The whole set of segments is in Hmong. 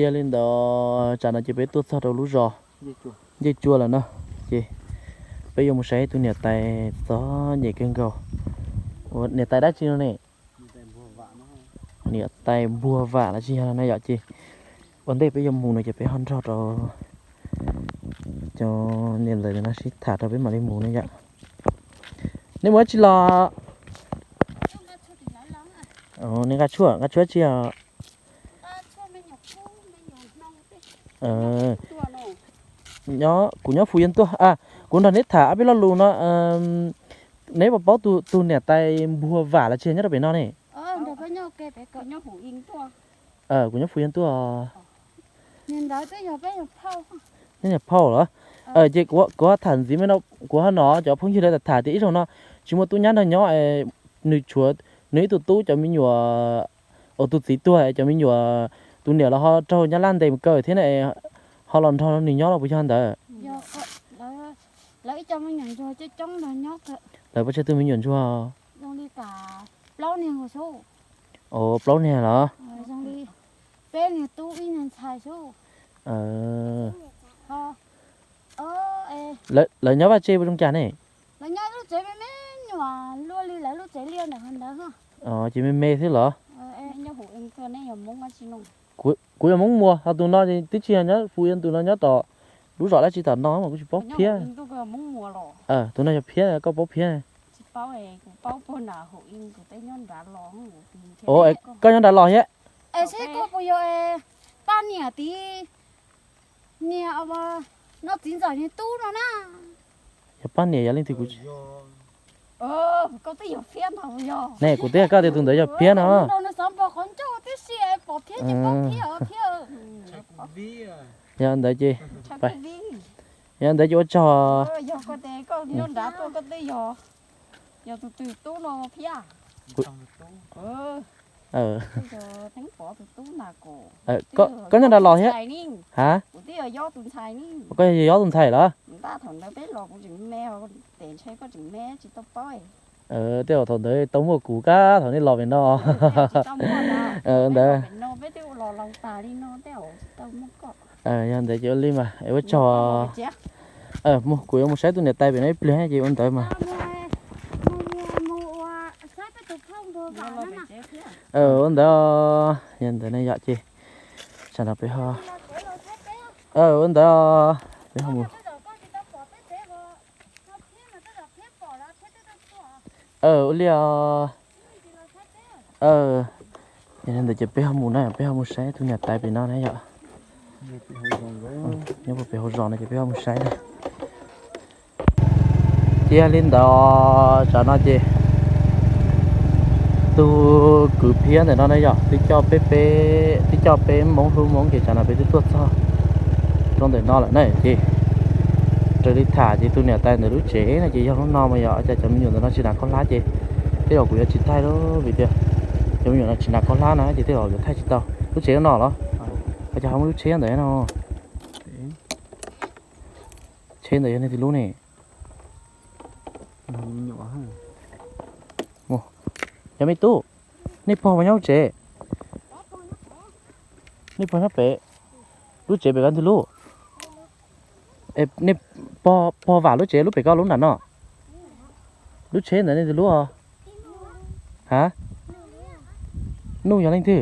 Yog li ntawd tsam no ces peb tuaj txog rau lub zos Ncej Tsua lawm na, ces peb yuav mus saib tus niam tais txom nyem kawg nkaus. Ua niam tais dab tsi no ne? Niam tais Npuag Vam los tsis yog no na yom. Ces ua ntej peb yuav mus no ces peb ho nrog rau cov niam ntxawm no sib tham rau peb mam li mus na yom. Nej mus dab tsi los? Nej nqa tshuaj, nqa tshuaj tsi os? Nyob, kuv nyob Fuv Yia Ntuaj, kuv nrog neb tham ob peb lo lus no. Neb puas paub tus niam tais Npuag Vam los tsis yog nyob rau pem no ne? Kuv nyob Fuv Yia Ntuaj. Neb niag phauj los? Ces kuv ho tham ntxiv me no, kuv ho hnov cov phooj ywg lawv tham tias ib zaug no tsis muaj tub nyab nrog nyob, nws tshuav nws ib tug tub cov me nyuam, tus txiv tuag cov me nyuam, tus niam los ho raug nyab laj ntes mus kaw thiab na, ho los nrog nws nyob los puas yog ntawd? Lawv ib co me nyuam ntsuag coob coob nrog nyob. Lawv puas tsawg tus me nyuam ntsuag? Plaub niag xwb. Ov, plaub niag los? Peb niag tub ib niag ntxhais xwb. Lawv nyob vaj tse puas zoo cas ne? Lawv nyob lub tsev me me nyuam luaj li lawv lub tsev liaj ntawm ntawd. Ces me me xwb los? Kuv yog Hmoob Muas, ho tus no twb tsis yog nyob Fuv Yia, tus no nyob tom lub zos dab tsi tom no mas kuv tsis paub thiab. Tus no yog Phiab, koj paub Phiab? Ov, koj nyob nrad los thiab? Es seb koj puas yog poj niam tiv niag no txiv ntxawm niag tub no na? Yog poj niam yog leej twg kuv ne, kuv twb yog koj tias tus ntawd yog Phiab no. Xov npog qhov ncauj tib si pom Phiab ces paub Phiab thiab. Yog ntawd ces, yog ntawd ces ua tsaug. Yog tus twg tub no Phiab? Koj nyob nrad los thiab? Ha, koj yog yob tus ntxhais los? Tej zaum thaum ntawd tau muaj kuv kab thaum nej los pem no. Ntawd, yog ntawd ces ua li mas ua tsaug. Mus, kuv yuav mus saib tus niam tais pem no ib pliag ces ua ntawd mas. Ua ntawd, yog ntawd ne yom ces tsam no peb ho, ua ntawd peb ho mus. Ua li os. Yog li ntawd ces peb ho mus na, peb ho mus saib tus niam tais pem no na yom. Nyob puag pem hauv zos no ces peb ho mus saib na. Ces yog li ntawd tsam no ces tus kwv Phiab ntawm no na yom, twb coj peb, peb, twb coj peb Hmoob hlub Hmoob ces tsam no peb twb tuaj txog rau ntawm no lawm na ces raws li tham ces tus niam tais ntawm lub tsev no ces yog lub no mas yog cas cov me nyuam ntawm no tsis hnav khaub hlab ces tej zaum kuv yuav tsis thaij lawm vim tias cov me nyuam no tsis hnav khaub hlab na ces tej zaum yuav thaij tsis tau. Lub tsev lub no los? Ho cas ho muaj lub tsheb ntawd no? Tsheb ntawd yog leej twg lub ne? Cov me tub, nej pog puas nyob lub tsev? Nej pog nyob pem? Lub tsev pem koj leej twg lub? Nej pog, pog Vam lub tsev lub pem koj lub nram no? Lub tsheb ntawd leej twg lub? Ha? Nuj yog leej twg?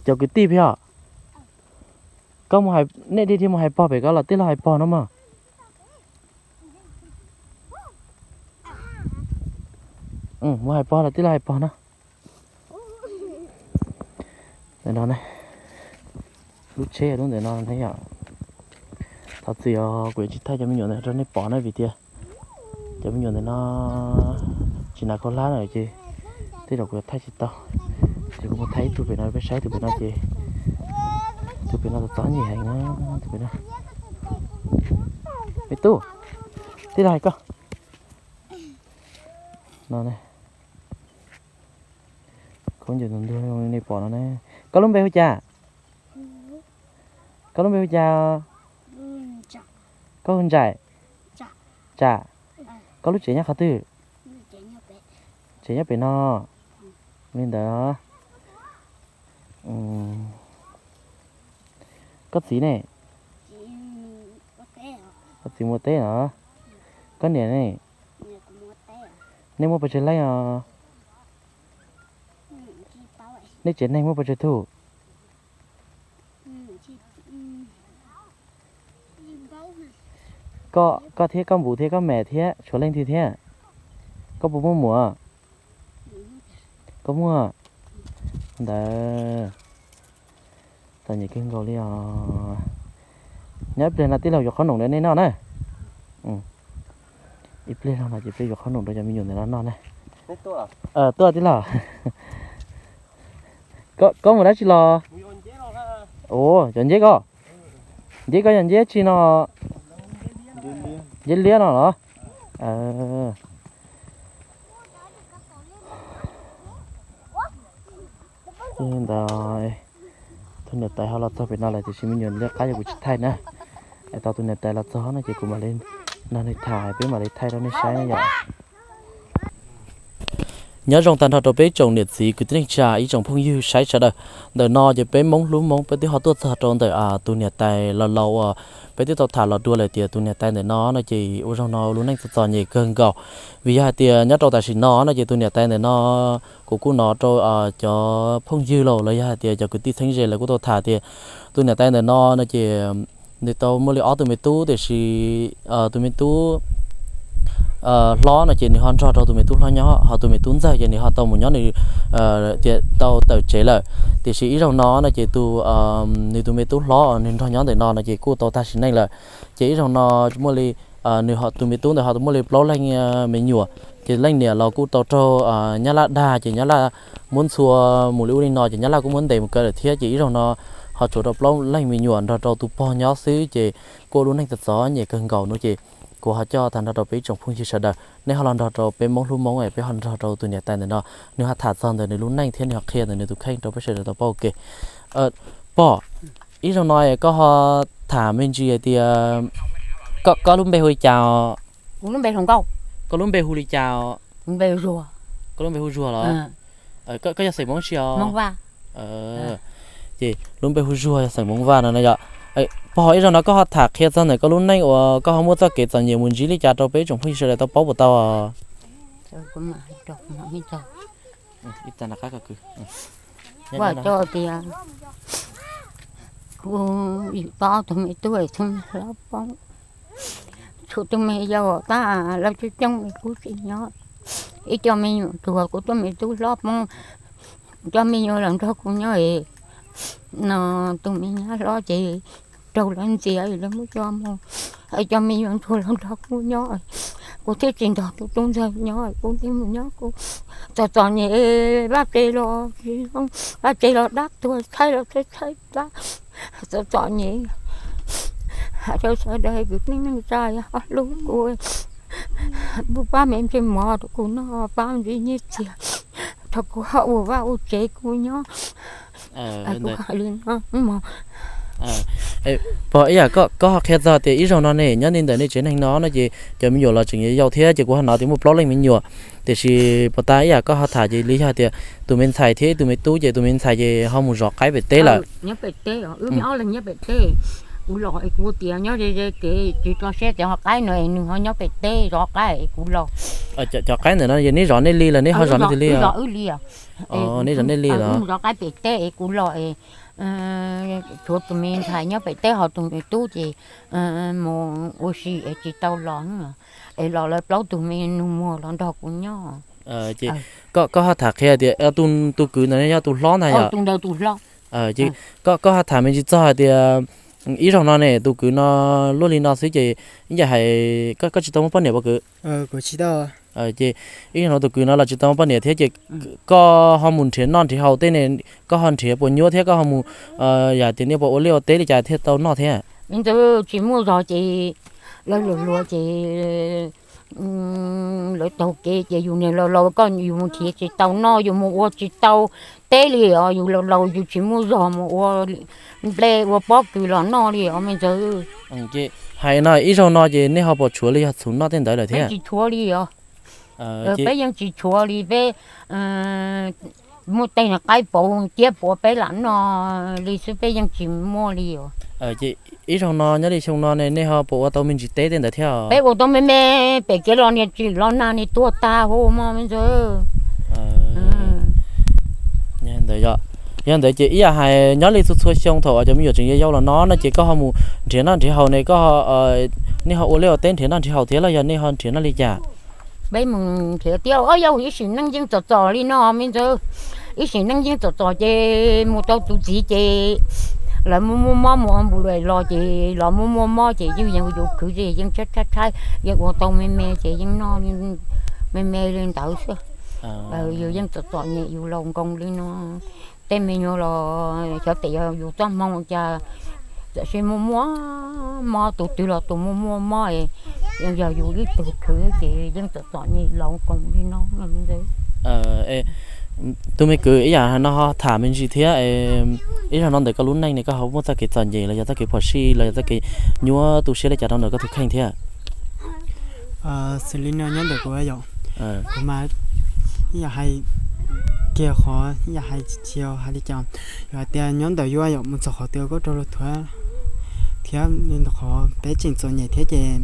Cov kwv tij peb os. Koj mus hais, nej dhia dhia mus hais pog pem koj los tij laug hais pog no mog. Mus hais pog los tij laug hais pog no. Lub tsheb lub ntawm no ne yom. Thov txim os, kuv yuav tsis thaij cov me nyuam ntawd rau nej pom na vim tias cov me nyuam ntawm no tsis hnav khaub hlab na ces tej zaum kuv yuav thaij tsis tau. Ces kuv mus thaij ib tug pem no peb saib, tus pem no ces tus pem no txom txom nyem heev na, tus pem no. Me tub, tij laug hais koj no ne. Khaub ncaws tus ntug nej pom no ne. Koj lub npe hu cas? Koj lub npe hu cas? Koj hu Ntsaim? Tsam. Koj lub tsev nyob qhov twg? Tsev nyob pem no. Li ntawd. Koj txiv ne? Koj txiv mus teb no. Koj niam ne? Nej muaj pes tsawg leej os? Nej tsev neeg muaj pes tsawg tug? Koj thiab koj npus thiab koj mam thiab tshuav leej twg thiab? Koj puas muaj muam? Koj muaj. Ntawd txom nyem kawg nkaus li os. Nyob ib pliag no tij laug yuav qhob noom rau nej noj na. Ib pliag no ces peb yuav qhob noom rau cov me nyuam ntawm no noj na. Tuaj tij laug. Koj mus dab tsi los? Ua cov nceb koj. Nceb koj yog nceb tsi no? Nceb liab no los? Ntawd tus niam tais ho los txog pem no lawm tiam sis me nyuam liab qab ces kuv tsis thaij na. Es tau tus niam tais los txog no ces kuv mam li nrog nws tham peb mam li thaij rau nej saib na yom. Nyob zoo tag nrho rau peb tsoom niam txiv kwv tij neej tsa ib tsoom phooj ywg saib sawv daws. Ntawm no ces peb Hmoob hlub Hmoob peb twb ho tuaj txog rau ntawm tus niam tais laus laus uas peb twb tau tham los dua lawm tias tus niam tais ntawm no no ces ua zaug no lub neej txom txom nyem kawg nkaus. Vim yog hais tias nyob rau tam sim no no ces tus niam tais ntawm no kuv kuj hnov rau cov phooj ywg laus los yog hais tias cov kwv tij txheeb ze lawv kuj tau tham tias tus niam tais ntawm no no ces nws tau muaj li ob tug me tub tiam sis tus me tub hlob no ces nws ho nrog rau tus me tub hlob nyob, ho tus me tub ntxawg ces nws ho tau mus nyob nws tias tau tawm tsev lawm. Tiam sis ib zaug no no ces tus nws tus me tub hlob nws nrog nyob ntawm no no ces kuj tau tag sim neej lawm. Ces ib zaug no muaj li nws tus me tub ntawd ho muaj li plaub leeg me nyuam, ces leej niam los kuj tau raug nyab laj dag ces nyab laj muab ntxhua mus li ub li no ces nyab laj kuj muab ntes mus kaw lawm thiab. Ces ib zaug no ho tshuav rau plaub leeg me nyuam nrog rau tus pog nyob xwb ces kuj ua lub neej txom txom nyem kawg nkaus no ces kuv ho coj tag nrho rau peb ib tsoom phooj ywg sawv daws, nej ho los nrog rau peb Hmoob hlub Hmoob es peb ho nrog rau tus niam tais ntawm no, nws ho tham txog ntawm nws lub neej thiab nws ho qhia ntawm nws tus kheej rau peb sawv daws tau paub ua ke. Pog, ib zaug no koj ho tham me ntsis hais tias koj lub npe hu li cas? Koj lub npe hu li cas? Koj lub npe hu Zuag los? Koj yog xeem Hmoob tsi os? Ces lub npe hu Zuag yog xeem Hmoob Vaj no na yom. Pog, ib zaug no koj ho tham qhia txog ntawm koj lub neej uas koj ho muaj txoj kev txom nyem mus ntsib li cas rau peb tsoom phooj ywg sawv daws tau paub puas tau? Kuv yug tau ob tug me tub, txhua me hlob poob, tshuav tus me yau tas lawv coob coob kuv tsis nyob. Ib co me nyuam tuag kuv tus me tub hlob poob, cov me nyuam los nrog kuv nyob no, tus me nyab hlob ces raug lawv ntxias lawv muab coj mus, cov me nyuam ntsuag los nrog kuv nyob. Kuv thiaj tsis nrog tus tub ntxawg nyob, kuv thiaj mus nyob kuv. Txom txom nyem, vaj tse los tsis zoo, vaj tse los dab tuag, tshaib los tshaib tshaib plab, txom txom nyem. Rau sawv daws kwv tij neej tsa ho hlub kuv, pab me ntsej muag rau kuv noj, pab me ntsej nyiaj txiag rau kuv ho ua vaj ua tsev kuv nyob. Pog, ib yam koj ho qhia txog tias ib zaug no ne nyob li ntawm nej tsev neeg no no ces cov me nyuam los tseem yau thiab ces kuv ho hnov tias muaj plaub leej me nyuam. Tiam sis puas tas ib yam koj ho tham ces li yog tias tus me ntxhais thiab ib tus me tub ces tus me ntxhais ces ho mus zov qaib pem teb lawm. Kuv los es kuv tias nyob ze ze kev tsis tso siab ces ho qaib no es nws ho nyob pem teb zov qaib es kuv los. Cov qaib ntawm no yog neb zov nej li los neb ho zov nej twg li? Neb zov nej li los? Zov qaib pem teb es kuv los es tshuav tus me ntxhais nyob pem teb ho tus me tub ces mus ua si es tsis tau los, es los lawv plaub tug me nus muag los nrog kuv nyob. Koj ho tham qhia tias tus kwv ntawd yog tus hlob ntag yom? Koj ho tham me ntsis txog hais tias ib zaug no ne tus kwv no luaj li no xwb ces ib yam hais koj tsis tau muaj poj niam puas kwv? Ces ib zaug no tus kwv no los tsis tau muaj poj niam thiab ces koj ho mus nrhiav noj nrhiav haus tej ne, koj ho nrhiav puas nyuaj thiab koj ho mus yam tias nej puas ua liaj ua teb li cas thiaj tau noj thiab? Ntxawg tsis muaj zog ces lawv luag luag ces lawv taug kev ces yus niag laus laus koj yus mus nrhiav tsis tau noj, yus mus ua tsis tau teb li os, yus laus laus yus tsis muaj zog mus ua nplej ua pob kws los noj li os me ntxawg. Hais no ib zaug no ces nej ho puas tshuav li yog txhuv noj tej ntawd lawm thiab? Tsis tshuav li os. Peb yeej tsis tshuav li, peb, Muaj tej qaib pauv tiab puav peb lam noj li xwb, peb yeej tsis muaj li os. Ces ib zaug no nyob li xyoo no ne nej ho puas ua tau me ntsis teb tej ntawd thiab? Peb ua tau me me, pem kev los niag tsim los nag niag tuag tag huv mog me ntxawg. Ntawd yog, yog ntawd ces ib yam hais nyob li txhua txhua xyoo thaum cov me nyuam tseem yau yau los no no ces koj ho mus nrhiav noj nrhiav haus ne, koj, nej ho ua liaj ua teb nrhiav noj nrhiav haus thiab los yog nej ho nrhiav noj li cas? Peb mus nrhiav thiab, yog ib sim neej yeej txom txom li no me ntxawg. Ib sim neej yeej txom txom ces mus tau tus txiv ces lawv muaj muaj mob mus ua npus luam los ces los muaj muaj mob ces yeej yus khwv ces yeej tshaib tshaib tshaib, yeej ua tau me me ces yeej noj me me li ntawd xwb. Yus yeej txom txom nyem yus laus nkoos li no. Tej me nyuam los xyov tes yog yus txoj hmoo cas, txawm sis muaj muaj mob, tus twg los tus muaj muaj mob, yog yus ib tug khwv ces yeej txom txom nyem laus nkoos li no. Tus me kwv, ib yam no ho tham me ntsis thiab, ib zaug no ntawm koj lub neej ne koj ho muaj txoj kev txom nyem los yog txoj kev phom sij los yog txoj kev nyuaj tu siab li cas rau ntawm koj tus kheej thiab? Xws li no nyob ntawm kuv yom, kuv mas ib yam hais kiag qhov ib yam hais tsis tsis hais li cas, yog hais tias nyob ntawm yus yom mus txog qhov twg koj rau luag thuav thiab li ntawd qhov peb tseem txom nyem thiab ces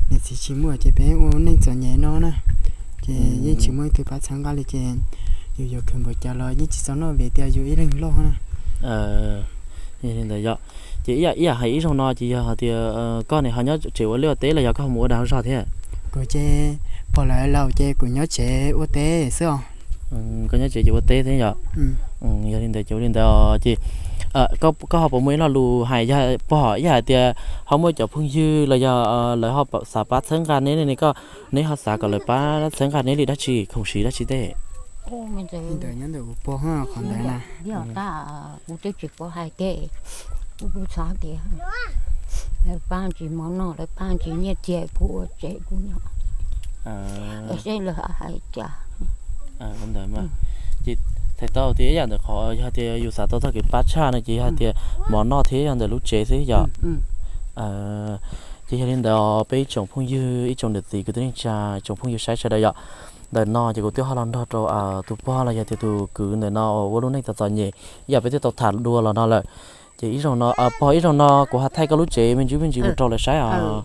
niam txiv tsis muaj ces peb ua neej txom nyem no na, ces yeej tsis muaj ib tug pab txhawb nqa li ces yus yuav khwv npaum cas los yeej tsis txaus noj vim tias yus ib leeg loj na. Li ntawd yom, ces ib yam hais ib zaug no ces yog hais tias koj ne ho nyob tsev ua liaj ua teb los yog koj ho mus ua dag ua zog thiab? Kuv ces pog lawv laus ces kuv nyob tsev ua teb xwb os. Koj nyob tsev ces ua teb thiab yom? Yog li ntawd ces ua li ntawd ces koj ho puas muaj ib lo lus hais yog pog ib yam hais tias ho muaj cov phooj ywg los yog lawv ho xav pab txhawb nqa neb ne, koj, neb ho xav kom lawv pab txhawb nqa neb li dab tsi, khoom siv dab tsi tej? Ntawd nyob ntawm kuv pog qhov ntawd na. Yog tas kuv twb tsis paub hais tias, kuv kuj xav tias lawv pab ntsis mov noj, lawv pab ntsis nyiaj txiag kuv ua tsev kuv nyob, seb lawv hais cas. Ntawd ces thaum tau tias ib yam ntawm qhov yog tias yus xav tau txoj kev pab tshaj no ces yog tias mov noj thiab yog ntawm lub tsev xwb yom. Ces yog li ntawd peb ib tsoom phooj ywg, ib tsoom niam txiv kwv tij neej tsa, tsoom phooj ywg saib sawv daws yom, ntawm no ces kuv twb ho los nrog rau tus pog los yog tias tus kwv ntawm no uas ua lub neej txom txom nyem, ib yam peb twb tau tham dua los no lawm. Ces ib zaug no, pog, ib zaug no kuv ho thaij koj lub tsev me ntsis me ntsis mus rau lawv saib os.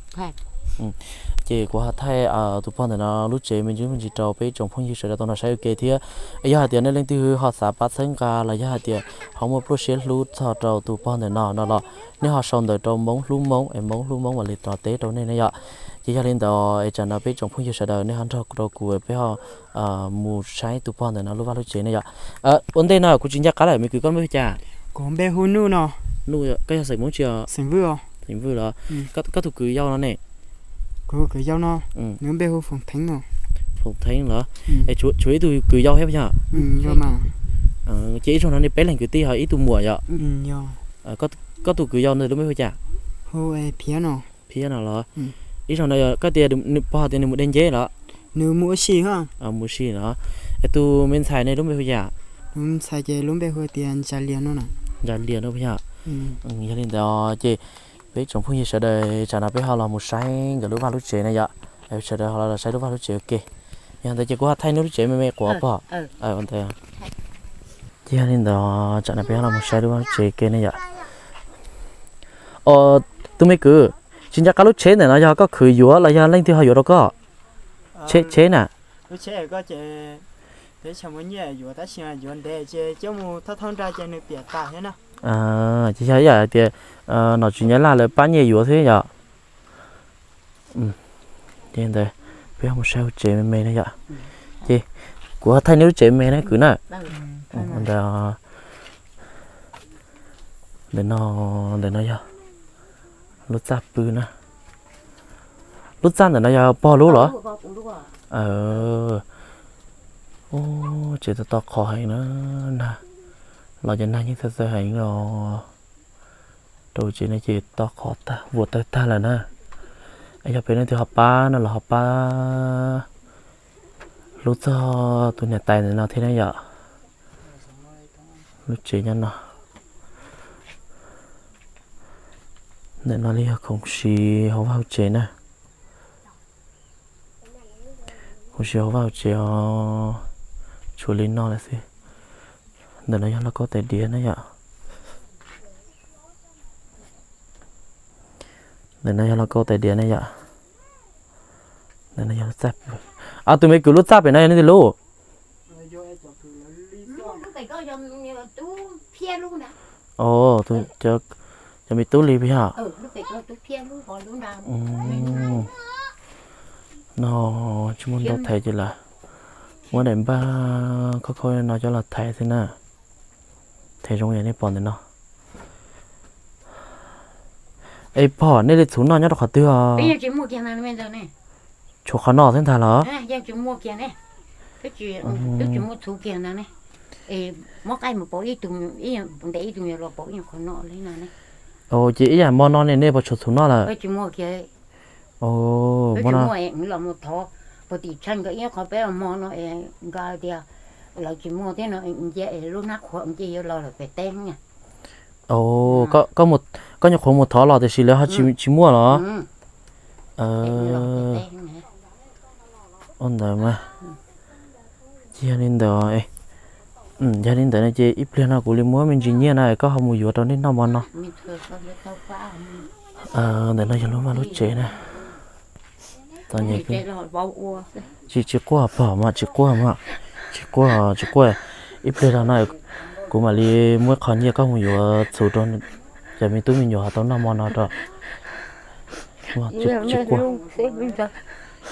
Ces kuv ho thaij tus pog ntawm no lub tsev me ntsis me ntsis rau peb tsoom phooj ywg sawv daws tau nrog saib ua ke thiab. Yog hais tias nej leej twg ho xav pab txhawb nqa los yog hais tias ho muaj pluaj siab hlub txog rau tus pog ntawm no no los nej ho sau ntawv rau Hmoob Hlub Hmoob es Hmoob Hlub Hmoob mam li los teb rau nej ne yom. Ces yog li ntawd es tsam no peb tsoom phooj ywg sawv daws nej ho nrog rau kuv peb ho mus saib tus pog ntawm no lub vaj lub tsev ne yom. Ua ntej no kuv tsis nco qab lawm, me kwv koj npe hu cas? Kuv npe hu Nuj no. Nuj, koj yog xeem Hmoob tsi os? Xeem Vwj os. Xeem Vwj los? Koj tus kwv yau no ne? Kuv kwv yau no, nws npe hu Foom Theeb no. Foom Theeb los? Es tshuav ib tug kwv yau thiab puas yog? Ces ib zaug no nej peb leeg kwv tij ho ib tug muam yom? Koj tus kwv yau no lub npe hu cas? Hu Phiab no. Phiab no los? Ib zaug no yog koj tias nws pog tias nws mus de nceb los? Nws mus ua si. Mus ua si los? Es tus me ntxhais ne lub npe hu cas? Ntxhais ces lub npe hu tias Ntsa Lias no. Ntsa Lias no puas yog? Yog li ntawd ces peb tsoom phooj ywg sawv daws tsam no peb ho los mus saib nkawd lub vaj lub tsev na yom. Sawv daws ho los saib lub vaj lub tsev ua ke. Yog ntawd ces kuv ho thaij neb lub tsev me me quav pog. Ces yog li ntawd tsam no peb ho los mus saib lub vaj lub tsev ua ke ne yom. Os, tus me kwv, tsis nco qab lub tsheb ntawm no yog koj khwv yuav los yog leej twg ho yuav rau koj? Tsheb, tsheb na. Ces yog ib yam hais tias nom tswv Nyab Laj lawv pab nyiaj yuav xwb yom. Ces ntawd peb ho mus saib lub tsev me me na yom. Ces kuv ho thaij neb lub tsev me me na kwv na. Ntawm no, ntawm no yog lub txaj pw na. Lub txaj ntawm no yog pog lub los? Tsev to qhov heev na, nag los ces nag yeej txawv txawv heev os. Rau tsev no ces to qhov tag, vuas tawg tag lawm na. Yog peb leej twg ho pab no los ho pab hlub txog tus niam tais ntawm no thiab na yom. Lub tsev nyob no. Ntawm no li yog khoom siv hauv vaj hauv tsev na. Khoom siv hauv vaj hauv tsev os, tshuav li no lawm xwb. Ntawm no yog lauj kaub tais diav na yom. Ntawm no yog lauj kaub tais diav na yom. Ntawm no yog lub txaj pem. Tus me kwv lub txaj pem no yog leej twg lub? Cov me tub li yog. No tsis muaj ntau thaiv ces lawv muab daim npaj khauj khauj no coj los thaiv xwb na. Thaiv zoo yam nej pom ntawm no. Es pog, nej li txhuv noj nyob rau qhov twg os? Tshuav qhov no xwb ntag los? Ces ib yam hmo no ne nej puas tshuav txhuv noj lawm? Puag tim tshaj nkawd ib qho peb hmo no es nkawd tias lawv tsis muaj thiab no, cia es lub hnab qhuav ces yuav los lawm pem teb. Koj nyuam qhuav mus thov los tiam sis lawv ho tsis muaj los? Ua ntawd mas, yog li ntawd, yog li ntawd no ces ib pliag no kuv li muab me ntsis nyiaj na koj ho mus yuav rau nej noj hmo no. Ntawm no yog lub vaj lub tsev na. Tsis, tsis quaj pog mas, tsis quaj mas, tsis quaj, tsis quaj. Ib pliag no no kuv mam li muab qhov nyiaj koj mus yuav txhuv rau cov me tub me nyuam ho tau noj hmo no rau.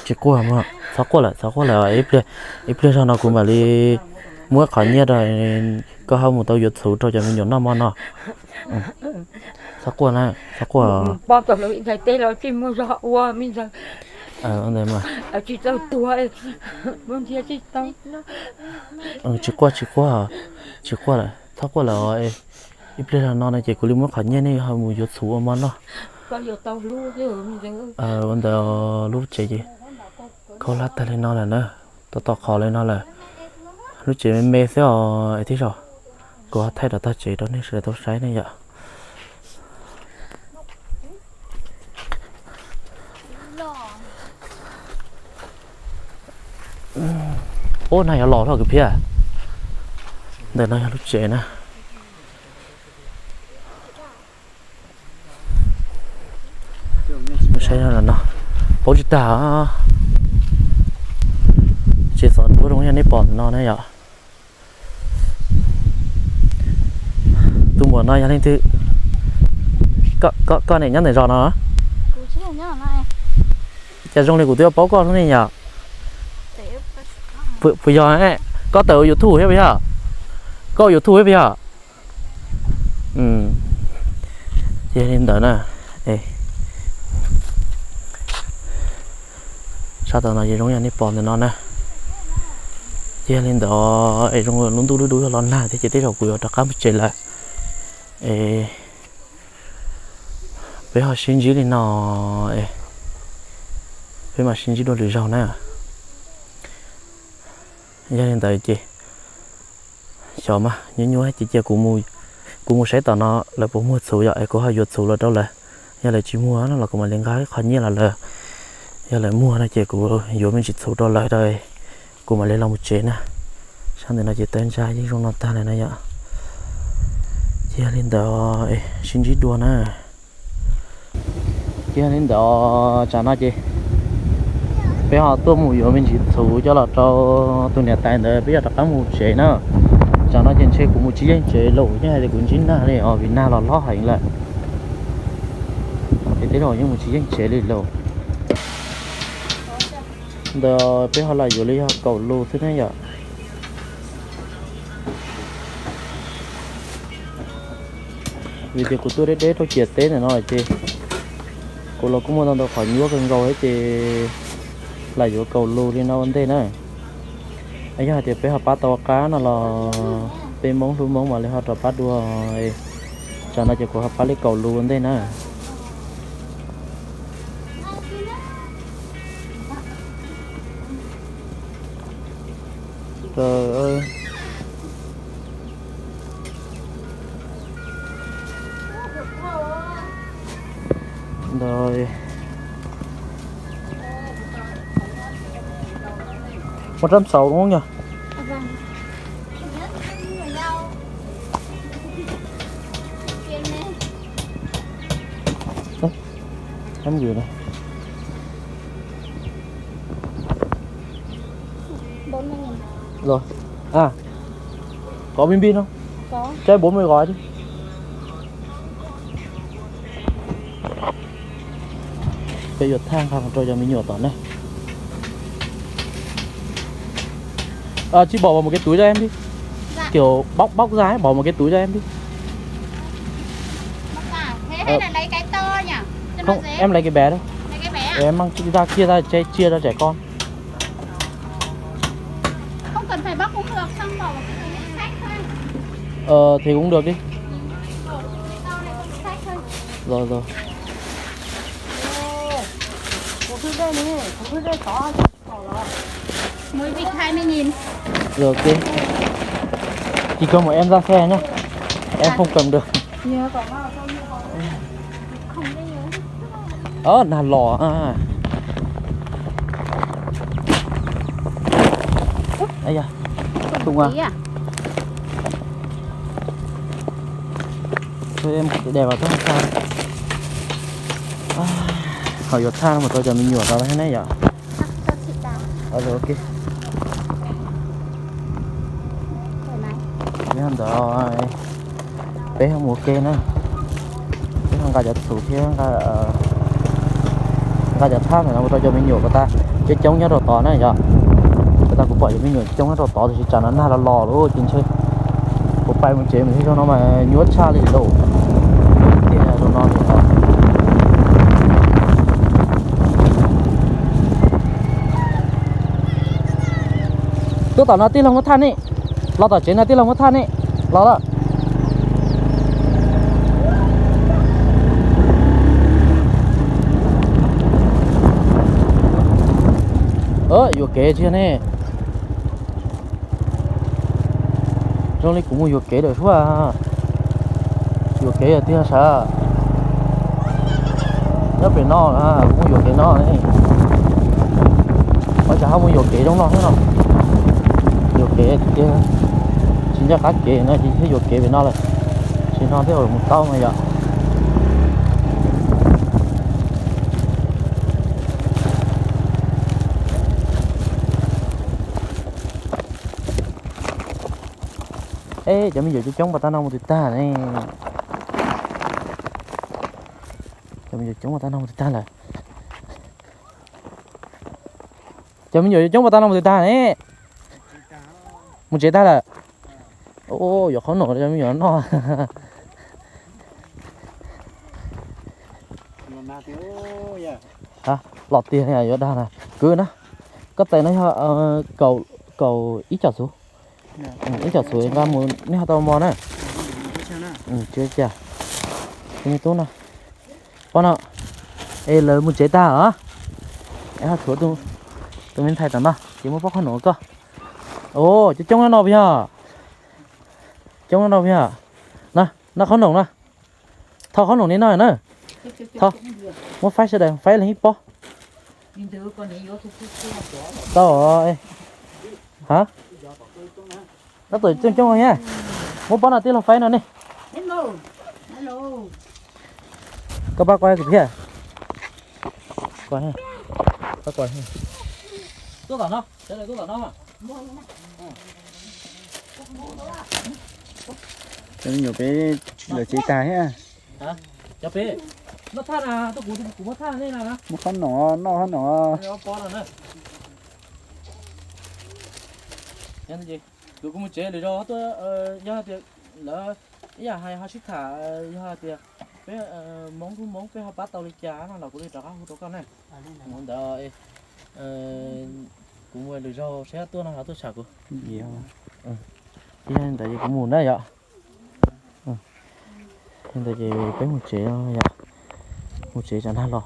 Tsis quaj mas, txhob quaj lawm, txhob quaj lawm. Ib pliag zog no kuv mam li muab qhov nyiaj rau koj ho mus tau yuav txhuv rau cov me nyuam noj hmo no. Txhob quaj na, txhob quaj. Tsis quaj, tsis quaj, tsis quaj lawm, txhob quaj lawm. Ib pliag no no ces kuv li muab qhov nyiaj nej ho mus yuav txhuv ua hmo noj. Ua ntawd lub tsev ces khaub hlab tag li no lawm na, tau tau qhov li no lawm. Lub tsev me me xwb os tib zaug, kuv ho thaij rau tag tsev rau nej sawv daws tau saib ne yom. Ub, nag yuav los lawm kwv phiab. Ntawm no yog lub tsev na. Saib no, paub tsis tag. Tsev xov duab zoo yam nej pom ntawm no na yom. Tus muam no yog leej twg? Koj niam nyob ntawm zos no? Cas zoo li kuv twb paub koj ne yom? Puas yog? Koj tawm ua YouTube thiab puas yog? Koj ua YouTube thiab puas yog? Ces yog li ntawd na, sab tom no ces zoo yam nej pom ntawm no na. Ces yog li ntawd es zoo lub ntuj dub dub yog los nag thiab ces tej zaum kuv yuav rov qab mus tsev lawm. Es peb ho sib ntsib li no, peb mam sib ntsib dua lwm zaug na. Yog li ntawd ces xyov mas nyuaj nyuaj ces cia kuv mus saib tom no lawv puas muag txhuv yom es kuv ho yuav txhuv los rau lawv. Yog lawv tsis muag no los kuv mam li nqa qhov nyiaj los lawv. Yog lawv muag no ces kuv yuav me ntsis txhuv rau lawv rau kuv mam li los mus tsev na. Sab ntawm no ces tawv ntsa yeej zoo no tag lawm na yom. Ces yog li ntawd sib ntsib dua na. Ces yog li ntawd tsam no ces peb ho tuaj mus yuav me ntsis txhuv coj los rau tus niam tais ntawd peb yuav rov qab mus tsev na. Tsam no ces ntshe kuv mus tsis yeej tsev lawm, yeej hais tias kuv ntsib nag li os vim nag los hlob heev lawm. Ces tej zaum yeej mus tsis yeej tsev li lawm. Ntawd peb ho lam yuav li yog kaum lus xwb ne yom. Vim tias kuv tuaj deb deb rau ciam teb ntawm no ces kuv los kuj muaj ntau ntau qhov nyuaj kawg nkaus thiab ces lam yuav kaum lus li no ua ntej na. Yog hais tias peb ho pab tau qab no los peb Hmoob hlub Hmoob mam li ho rov pab dua. Tsam no ces kuv ho pab li kaum lus ua ntej na. Ua rab xaus đúng không nhỉ? Em gửi này. Bốn mươi nghìn. Rồi. À, có bim bim không? Có. Cho em bốn mươi gói đi. Peb yuav thaj nqa mus rau cov me nyuam tom ne. Ờ, chị bỏ vào một cái túi cho em đi. Dạ. Kiểu bóc bóc ra ấy, bỏ một cái túi cho em đi. Bóc ra. Thế hay là lấy cái to nhỉ? Cho nó dễ. Không, em lấy cái bé thôi. Lấy cái bé à? Để em mang ra kia ra chia, chia cho trẻ con. Không cần phải bóc cũng được, xong bỏ vào cái túi xách thôi. Ờ, thì cũng được đi. Ừ, bỏ vào cái túi to này, không xách thôi. Rồi, rồi. Ồ, cục dê này, cục dê to. Mỗi bịch hai mươi nghìn. Rồi, ok. Chỉ cho một em ra xe nhá. Em không cầm được. Ơ, nag los a. Ây da, thùng à. Thôi em để vào trong xe. Hom yuav thaj no mas rau cov me nyuam tau thiab ne yom. Ờ, rồi, ok. Nyob ntawd peb ho mus ua ke na. Peb ho nqa cov txhuv thiab nqa cov thaj ntawm no mus rau cov me nyuam kom tas, coob coob nyob rau tod na yom. Kom tas kuv pom cov me nyuam coob nyob rau tod tiam sis tsam no nag los los lawm ces ntshe kuv pais mus tsev mas thiaj zoo no mas nyuaj tshaj li lawm. Tiag zoo no. Tuaj tom no tij laug muab thaj ne. Los tom tsev no tij laug muab thaj ne. Los lawm. Yuam kev tsis ne. Zoo li kuv mus yuam kev lawm suab. Yuam kev tiag sav. Nyob pem no, kuv mus yuam kev no ne. Ua cas ho mus yuam kev zoo no thiab no. Yuam kev tiag. Tsis nco qab kev no ces thiaj yuam kev pem no lawm. Tsis no thiaj mus tau mas yom. Ej, cov me nyuam coob coob pas tag no mus twg tag ne. Cov me nyuam coob pas tag no mus twg tag lawm. Cov me nyuam coob pas tag no mus twg tag ne. Mus tsev tag lawm. Yuav qhob noom cov me nyuam noj. Los tiag yuav dag na. Kwv na, koj txais no yog kaum ib com xuv. Ib com xuv nqa mus nej ho tau mov na. Tsis ua cas. Tus me tub no, poj no, es lawv mus tsev tag os. Es ho tshuav tus me ntxhais tom no ces muab pob qhob noom rau koj. Coob coob no puas yog? Coob no puas yog? Na, noj qhob noom na. Thauj qhob noom li no na. Thauj, muab faib sawv daws faib los ib pob. Tau. Ha, tab tom coob coob thiab. Muab pob no tij laug faib no ne. Koj pab kuv thiab. Tuaj tom no, sawv daws tuaj tom no. Cov me nyuam peb lawv tsev tag thiab. Cov peb noj thaj na, tuaj kuv kuv muab thaj nej na. Muab qhob noom, noj qhob noom. Kuv mus tsev lwm zaus tuaj, yog tias lawv ib yam hais ho sib tham, yog tias peb Hmoob hu Hmoob peb ho pab tau li cas no los kuv li rov qab hu rau koj na. Mus ntawd, kuv mus lwm zaus saib tuaj no los tuaj tsham kuv. Yog li ntawd ces kuv mus na yom. Li ntawd ces peb mus tsev yom. Mus tsev tsam nag los.